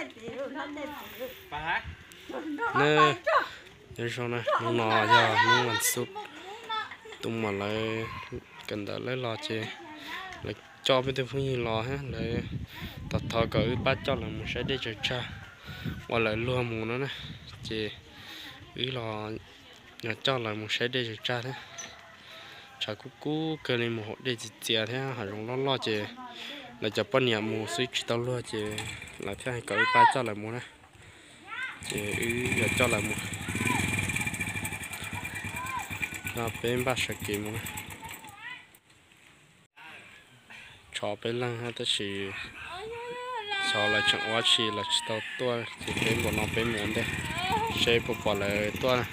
Nyob zoo na, hnub no yog hnub vas xuv, tus muam lawv kawm ntawv lawv los ces lawv coj peb tug phooj ywg los thiab lawv thov thov kom wb pab coj lawv mus saib dej tsaws tsag uas lawv luag mus no na, ces wb los yog coj lawv mus saib dej tsaws tsag thiab. Tshav kub kub kawg li, mus hauv dej txias txias thiab hav zoov loj loj ces lawv cov poj niam mus xwb tsis tau luag ces lawv thiaj hais kom wb pab coj lawv mus na. Ces wb yuav coj lawv mus, no peb npaj sawv kev mus na. Tshov peb leeg tab sis xyov lawv tseem ua dab tsi lawv tsis tau tuaj ces peb npaum no peb mus ua ntej seb puas pom lawv tuaj na.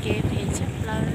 Kev phem tshaj plaws.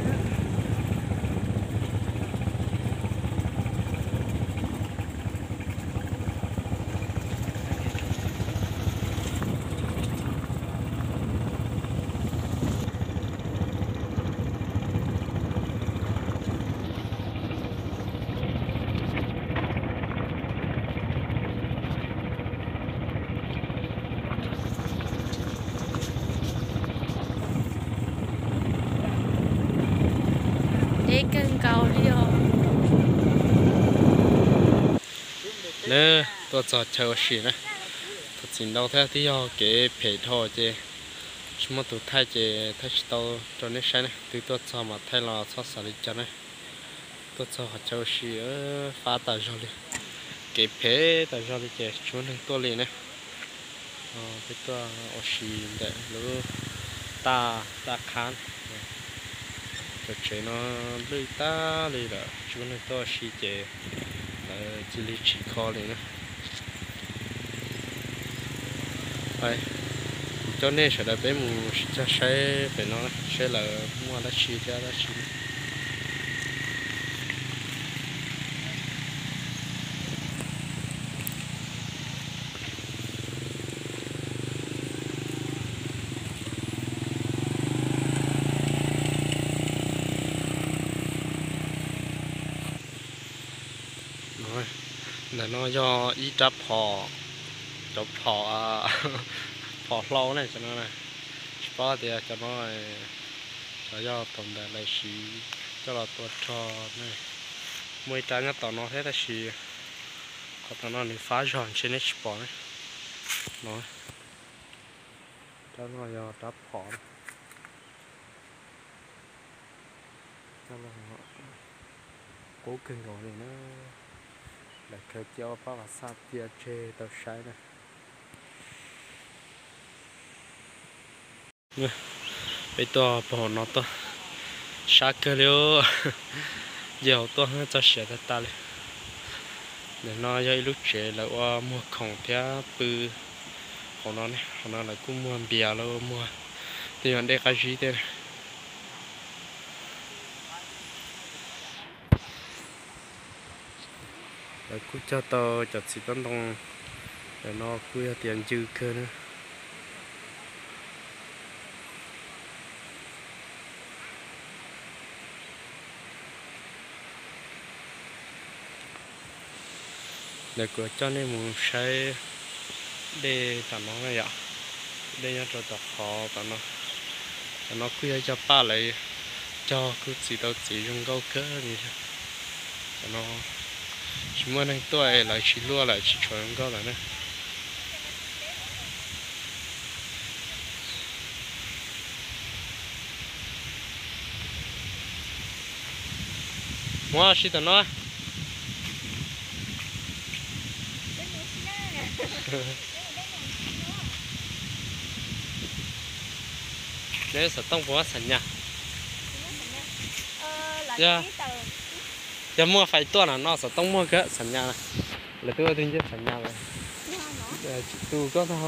Deb kawg nkaus li os. Nws tuaj txog chaw ua si na, txog txiv ntau thiab twb yog kev phem dhau ces tsis muaj tus thaij ces thaij tsis tau rau nej saib na. Twb tuaj txog mas thaij los txhob xav li cas na. Tuaj txog qhov chaw ua si fab tas zog li, kev phem tas zog li ces tsis muaj neeg tuaj li na. Peb tuaj ua si ntawm lub taj, taj qhab. Cov tsev no lwj tag li lawm tsis muaj neeg tuaj ua si ces lawv cia li tsim kho li na. Kuv coj nej sawv daws peb mus sib cog saib pem no saib lawv muaj dab tsi thiab dab tsi. Ntawm no yog ib rab phom, cov phom, phom hlau ne cov no. Tsis paub tias cov no, cov yog thaum ntawd lawv siv coj los tua rog ne. Muaj ib rab nyob tom no thiab tab sis qhov tom no nws fab zog ntshe nej tsis pom ne. No, rab no yog rab phom. Qub kawg nkaus li na. Lawv khaws cia ua pab vas xaj cia tseg tau saib na. Peb tuaj pog hauv no tuaj, sab kawg li, nce hauv tuaj txog siav tag tas li. Ntawm no yog ib lub tsev lawv ua muag khoom thiab pw hauv no ne. Hauv no lawv kuj muag npias, lawv muag tej yog dej qab zib tej. Lawv kuj cog tau cov txiv toj ntoo, ntawm no kuj yog tias ncw kawg na. Ntawm kuv coj nej mus saib dej tom no na yom. Dej nyob rau tom qhov tom no. Tom no kuj yog cov paj lawv Cog kuj txi tau txiv zoo nkauj kawg li. Cov no tsis muaj neeg tuaj es lawv tsis luaj lawm, tsis tshua zoo nkauj lawm na. Muab si tom no. Neb xov tooj puas muaj xam nyas? Yog muaj fais tuaj na, no xov tooj muaj kawg xam nyas na. Lawv twb ua tus ncej xam nyas lawm. Tsis tu koj tag.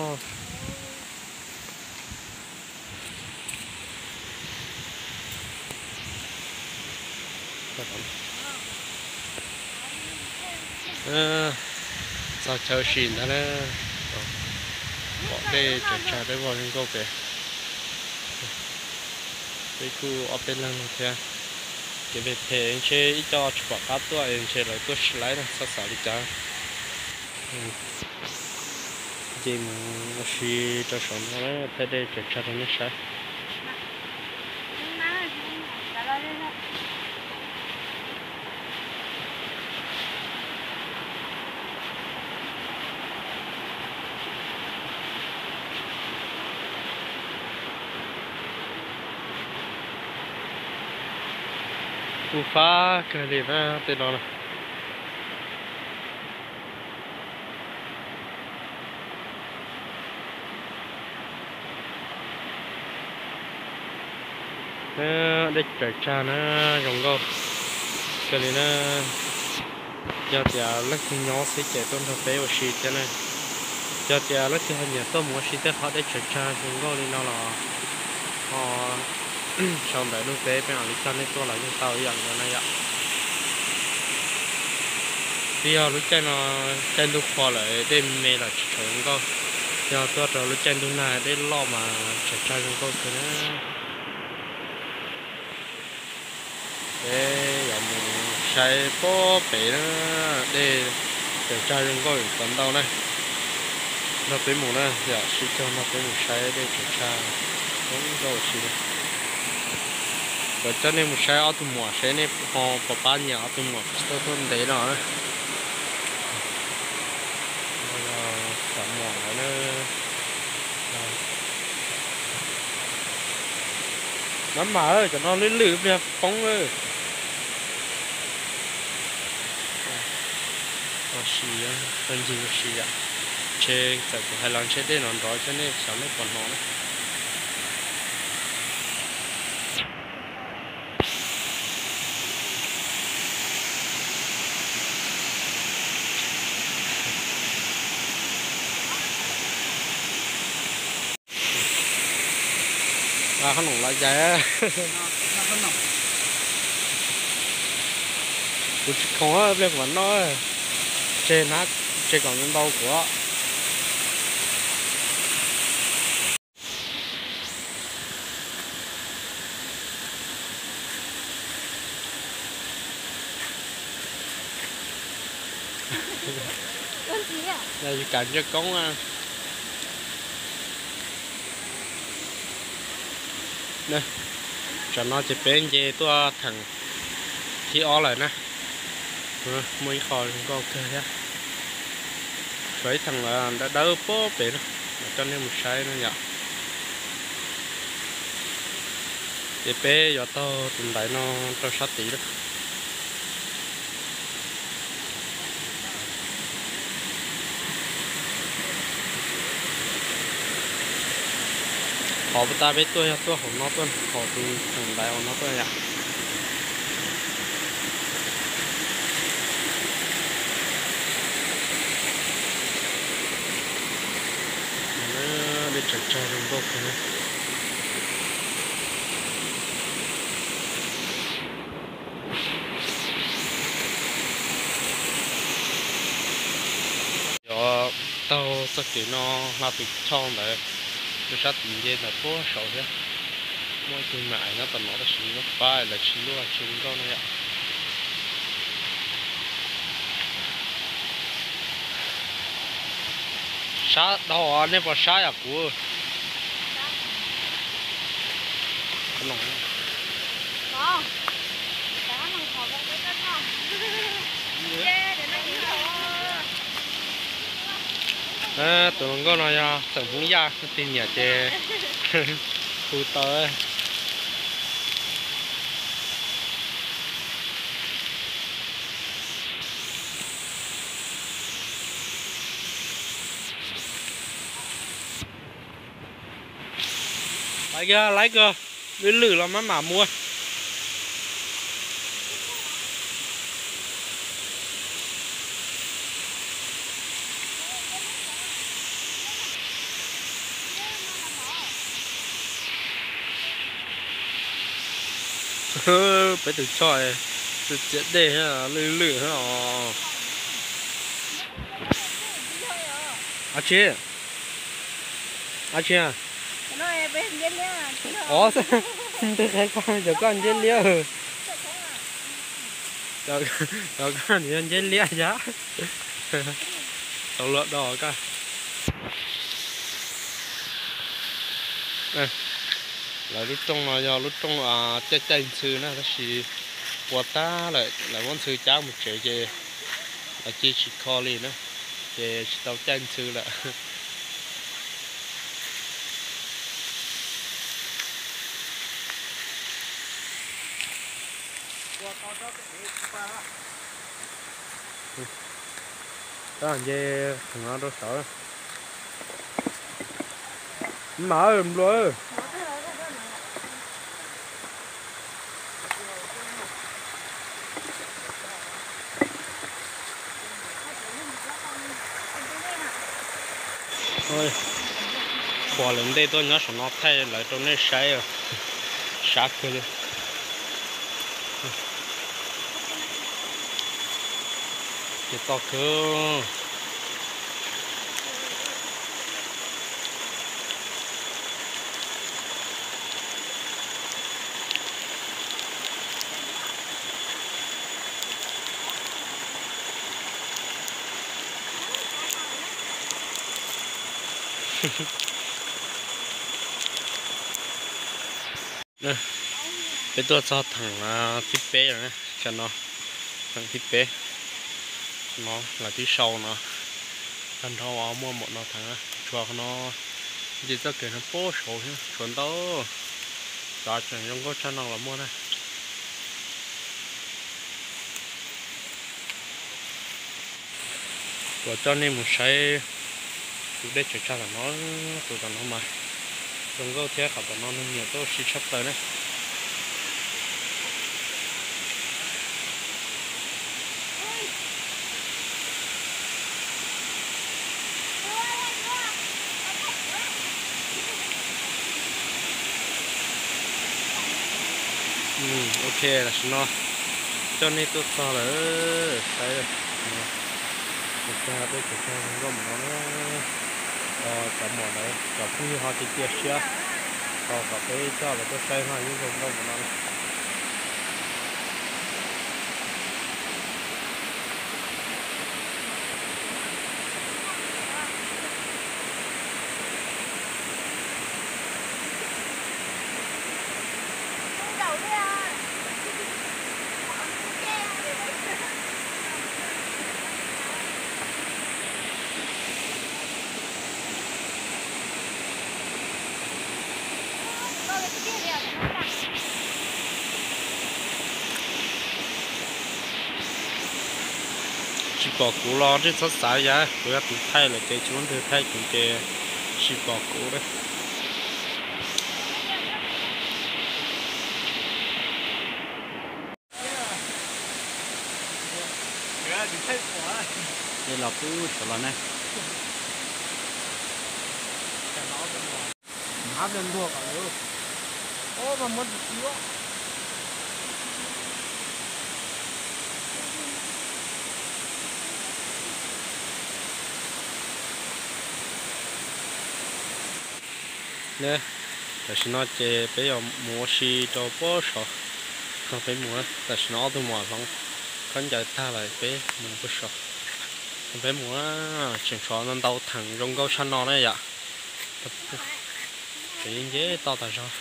Txog chaw si ntag na, pom dej tsaws tsag dawb vog zoo nkauj pem. Peb kuj ob peb leeg no thiab. Kev phem phem ntshe ib co tsis pom qab tuaj es ntshe lawv tuaj tsis laib na, txhob xav li cas. Ces mus ua si rau saum no na, thaij dej tsaws tsag rau nej saib. Kuj fab kawg li na tej no na. Dej tsaws tsag na, zoo nkauj kawg li na. Yog tias leej twg nyob xwb ces tuaj nrog peb ua si thiab na. Yog tias leej twg ho nyiam tuaj mus ua si tej qhov dej tsaws tsag zoo nkauj li no los ho sau ntawv nug peb, peb mam li coj nej tuaj los yeej tau ib yam nkaus na yom. Twb yog lub caij no caij ntuj qhua lawm dej me los tsis tshua zoo nkauj. Yog tuaj rau lub caij ntuj nag dej loj mas tsaws tsag zoo nkauj kawg na. Peb yuav mus saib pob pem na, dej tsaws tsag zoo nkauj yuav tau ntau na. Nrog peb mus na, yom, sib cog nrog peb mus saib dej tsaws tsag zoo nkauj ua si na. Kuv coj nej mus saib ob tug muam seb nej ho puas pab nyiam ob tug muam tsis tau tuaj ntev no na. Cov muam lawv na. Mab mas cov no lwj lwj pliag poob lawm. Ua si, tau ncig ua si yom. Ntshe txawm kuv hais los ntshe dej no nrov thiab nej xyov nej puas hnov na. Qhob noom los cais. Kuv tsis khoom pliag kuv mam noj. Tseg na, tseg kom ntau kuv. Yog kav ntsej koob. Tsam no ces peb nce tuaj theem thib ob lawm na. Muaj ib qho zoo nkauj kawg thiab. Tshuav ib theem dawb dawb pob pem na, mam coj nej mus saib na yom. Ces peb yuav taug tus ntaiv no rau sab tid lawm. Qhov puas tas peb tuaj yog tuaj hauv no tuaj, hauv tus theem ntaiv hauv no tuaj yom. Dej tsaws tsag zoo nkauj kawg. Yuav taug txoj kev no hla tus choj ntawd, tus sab tim nce ntawd puag saud thiab. Muaj ib tug me nyuam nyob tom no tab sis nyob pab lawv tsis luaj tsis nkauj no yom. Sab dhau, nej puas sab yom kuv? Tus hluas nkauj no yog xeem Hmoob Yaj, tus niam ces hu tau. Laiv kiag, laiv kiag, lwj lwm los maj mam mus. Peb tus choj, tus txiav dej, lwj lwm os. Ab tsi, ab tsi, os, ntawd qhia koj, cov koj nceb liab. Cov koj yog nceb liab yog. Tau luag do koj. Lawv lub rooj no yog lub rooj caij caij ntxhw na, tab sis ua tag lawm, lawv muab ntxhw cab mus tsev ces lawv cia tsis kho li na, ces tsis tau caij ntxhw lawm. Tab nce no rau saud. Mas nplua. Qhuas lawv ntej tuaj nyob saum no thaij lawv rau nej saib, sab kawg li. Ces toj kawg. Peb tuaj txog theem thib peb, no, theem thib peb no, lawv twb sau no, tag nrho muaj npaum no theem, tshuav qhov no, ces txoj kev no puag saud tshuav ntau, xav tseem zoo nkauj tshaj no los muaj na. Kuv coj nej mus saib tus dej tsaws tsag tom no, tus tom no mas zoo nkauj thiab, qhov tom no neeg nyiam tuaj ua si tshaj plaws na. Ok, tam sim no coj nej tuaj txog lawm, saib, tsaws tsag, dej tsaws tsag zoo nkauj npaum no na. Cov muam lawv cov phooj ywg ho cia cia siab, ho kom peb coj lawv tuaj saib ho yeej zoo nkauj npaum no na. Tsis pom kuv los nej txhob xav, yog kuv yog tus thaij lawm ces tsis muaj leej twg thaij kuv ces tsis pom kuv lawm. Los pub saud los na. Tam sim no ces peb yuav mus ua si rau puag saud. Peb mus, tam sim no ob tug muam hloov khaub ncaws tag lawm, peb mus puag saud. Peb mus, tseem tshuav ntau ntau theem zoo nkauj tshaj no na yom. Peb nce toj tas zog.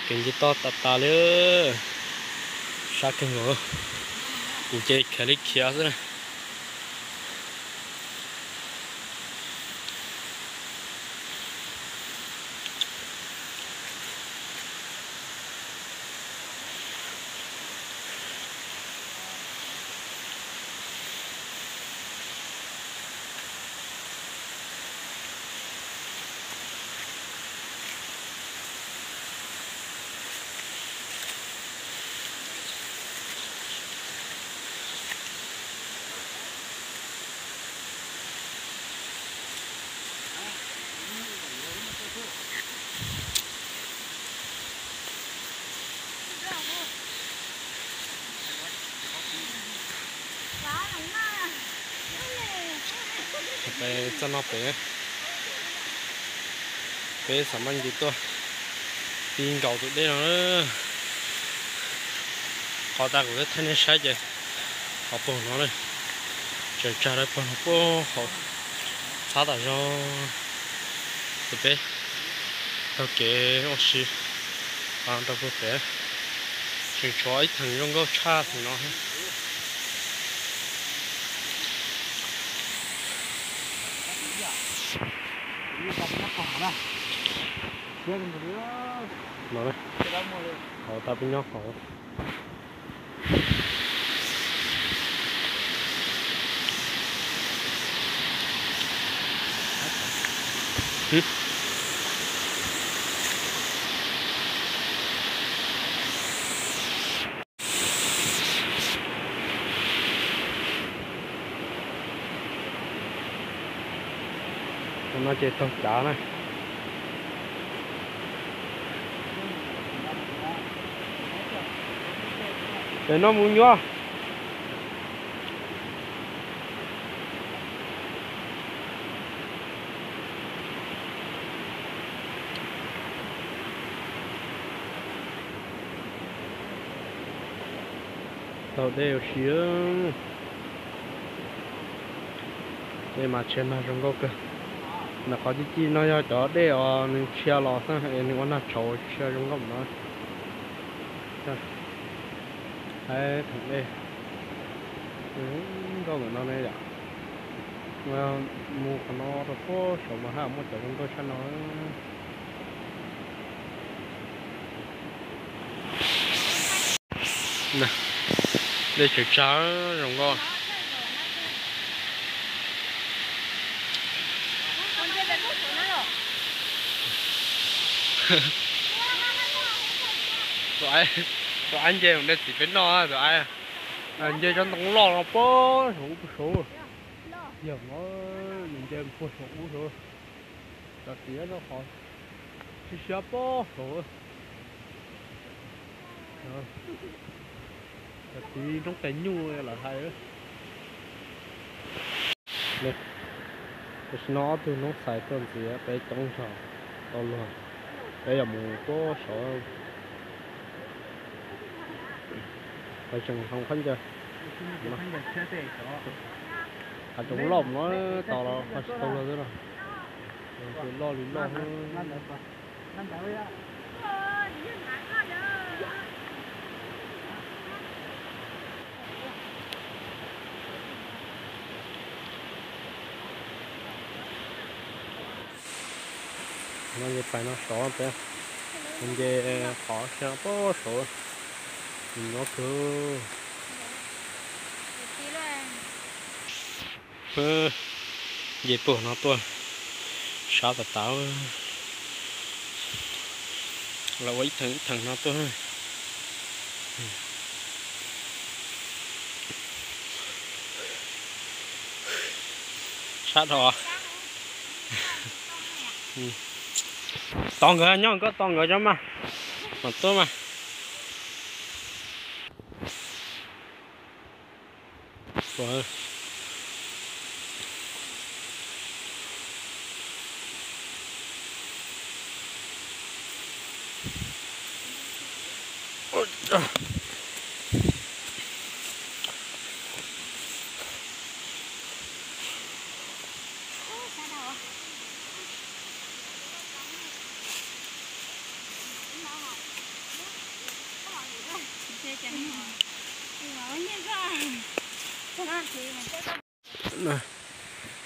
Kev nce toj tas tas li, sab kawg nkaus, kuv ces khiav li khiav xwb na. Peb txoj no pem, peb xav maj nce tuaj ti nkaus tus dej no. Qhov tas kuv thaij nej saib ces qhov puag no, tsaws tsag rau puag no puag hauv, txhab tas zog. Ces peb taug kev ua si rau puag pem, tseem tshuav ib theem zoo nkauj tshaj theem no. No, hauv tau peb nyob hauv. No ces taug cav na. Pem no mus nyuaj. Taug dej ua si. Dej mas tsheb mas zoo nkauj kawg. Ntawm qhov ci ci no yog cov dej uas nws tshia los xwb es nws ua nag tshauv tshia zoo nkauj no. Haib theem dej zoo nkauj ntawm no ne yom. Mus qhov no rau puag saud mas haj muaj cov zoo nkauj tshaj no. Dej tsaws tsag zoo nkauj. Tus aib nce mus de txiv peb noj, tus aib nce tsob ntoo loj no puag saud, puag saud. Yog no, nws nce puag saum ub saud. Cov txiv no qhov siab siab puag saud. Cov txiv noob qes nyuj lawv hais. Tam sim no ob tug noob xais tuaj ntxiv peb coob nrog tau luag, peb yuav mus puag saud. Peb tseem hoo khaub ncaws, hav zoov loj no tos los ho tsis tau luag xwb na. Loj li loj. No ces pais no saud peb, nce qhov tshia puag saud, nyob kawg. Nce puag no tuaj, sab tas tas. Lawv ua ib theem ib theem no tuaj. Sab dhau. Tos nkawd nyob, koj tos nkawd cov mas, mam tuaj mas.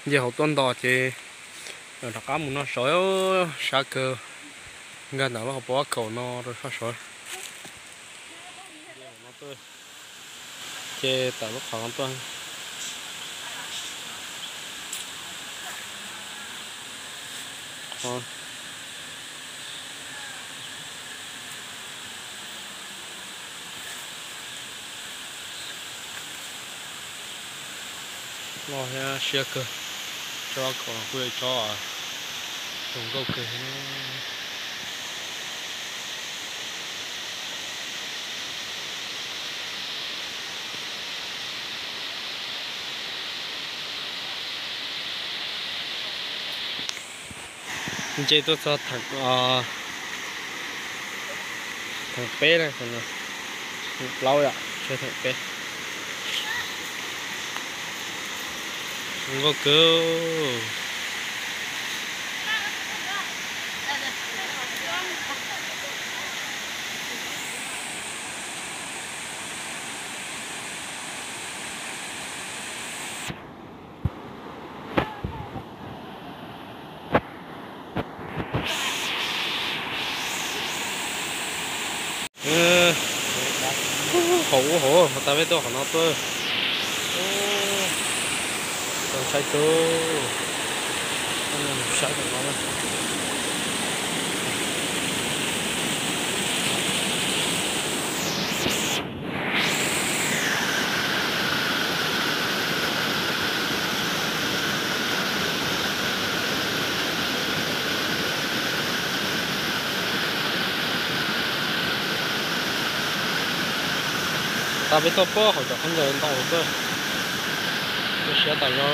Nce hauv tuaj nto ces rov qab mus no saud, sab kawg, nkag ntawm lub hauv paus khaum no rau sab saud. Ces tawm lub qhov no tuaj. Loj thiab siab kawg, tsob khaum no kuj yog tsob zoo nkauj kawg. Nce tuaj txog theem peb na, theem plaub yom, tsis theem peb. Zoo nkauj kawg. Hauv ub hauv, hauv tas peb tuaj qhov no tuaj. Tau ntshai kawg. Saib tom no na. Tas peb tuaj puag hauv cov khaub ncaws ntau tuaj, tu siab tas zog.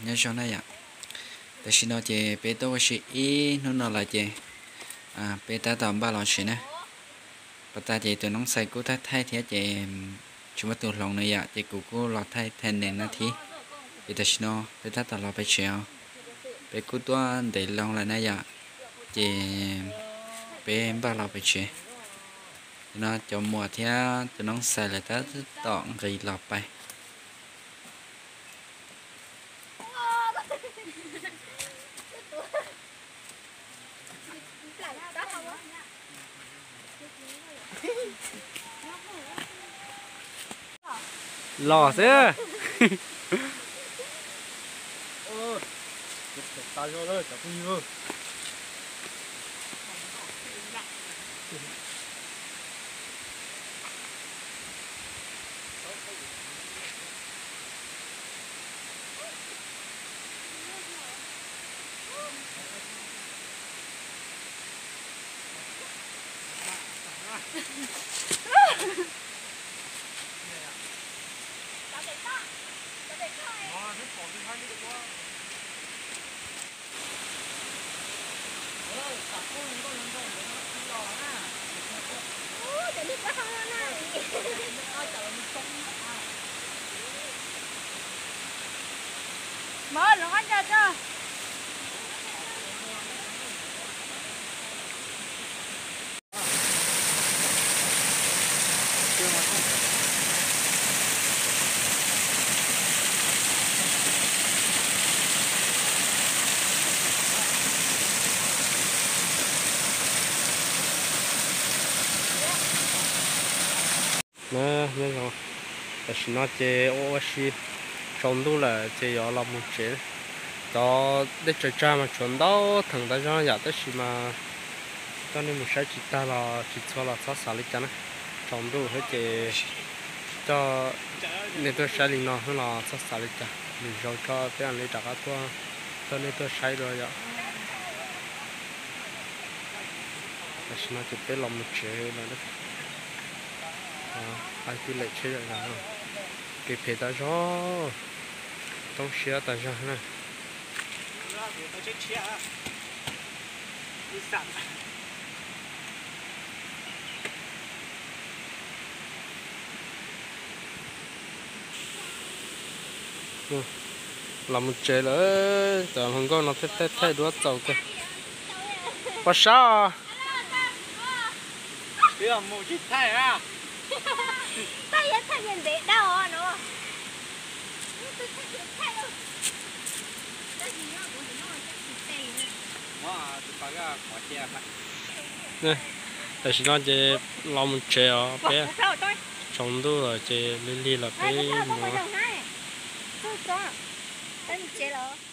Nyob zoo na yom, tam sim no ces peb tuaj ua si ib hnub no lawm ces peb tab tom npaj los tsev na. Pas tas ces tus noob xais kuj thaij thaij thiab ces tsis muaj tus hloov nws yom, ces kuv kuj los thaij thaij nees no thiab. Ces tam sim no peb tab tom los pem tsev os. Peb kuj tuaj ntev loo lawm na yom, ces peb npaj los pem tsev. Tam no cov muam thiab cov noob xais lawv tab tom nqis los pais. Los xwb. Nyob zoo, tam sim no ces ua ua si tsaus ntuj lawm ces yuav los mus tsev. Cov dej tsaws tsag mas tshuav ntau theem ntau zog yam, tab sis mas coj nej mus saib tsis tag los tsis txhua los txhob xav li cas na. Tsaus ntuj thiab ces coj nej tuaj saib li no xwb los txhob xav li cas, lwm zaus tso peb mam li rov qab tuaj coj nej tuaj saib dua yom. Tam sim no ces peb los mus tsev lawm, hais tij lem tsheb lawm, kev phem tas zog, toob siab tas zog na. Los mus tsev lawm, cov hluas nkauj no thaij thaij duab txaus kawg. Pov sab os. Tam sim no ces los mus tsev os peb, tsaus ntuj lawm ces lig lig los peb mus tsev lawm.